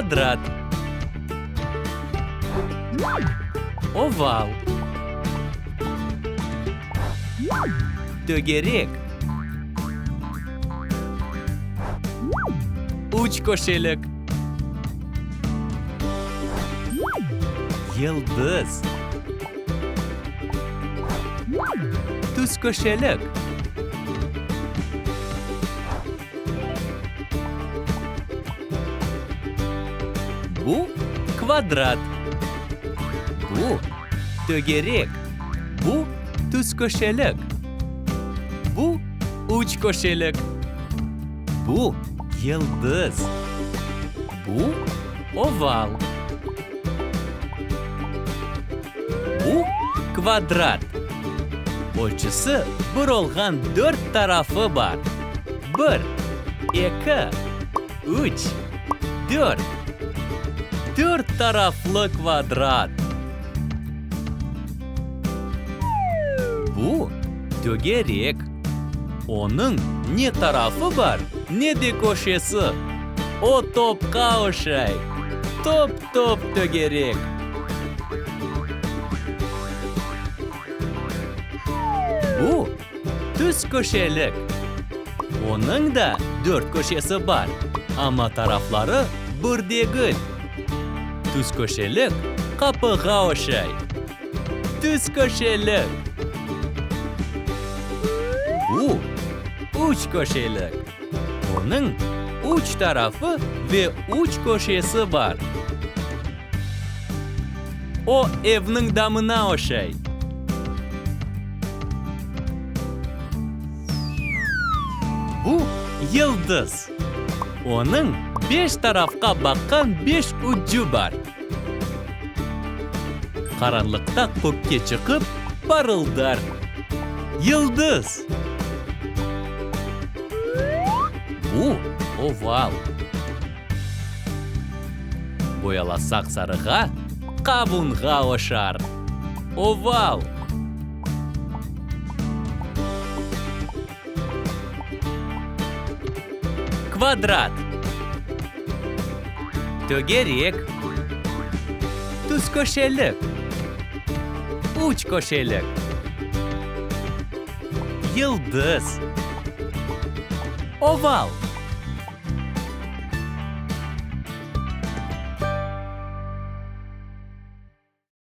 Kvadrat. Oval. Tögerek. Üçköşelik. Yıldız. Tüzköşelik. Bu, kvadrat. Bu, tögerek. Bu, tüzköşelik. Bu, üçköşelik. Bu, yıldız. Bu, oval. Bu, kvadrat. Ölçüsi bir olğan dört tarafı bar. Bir, eki, üç, dört. Dört taraflı kvadrat. Bu, tögerek. Onıñ ne tarafı bar, ne de köşesi. O topqa oşay. Top-top tögerek. Bu, tüz köşelik. Onıñ da dört köşesi bar, amma tarafları bir degil. Tüz köşelik qapığa oşay. Tüz köşelik. Bu, üç köşelik. Onıñ üç tarafı ve üç köşesi bar. O, evniñ damına oşay. Bu, yıldız. Onıñ beş tarafqa baqqan beş ucu bar. Qaranlıqta kökke çıqıp, parıldar. Yıldız! Bu, oval. Boyalasaq sarığa, qavunğa oşar. Oval! Kvadrat. Tögerek. Tüzköşelik. Üçköşelik. Yıldız. Oval.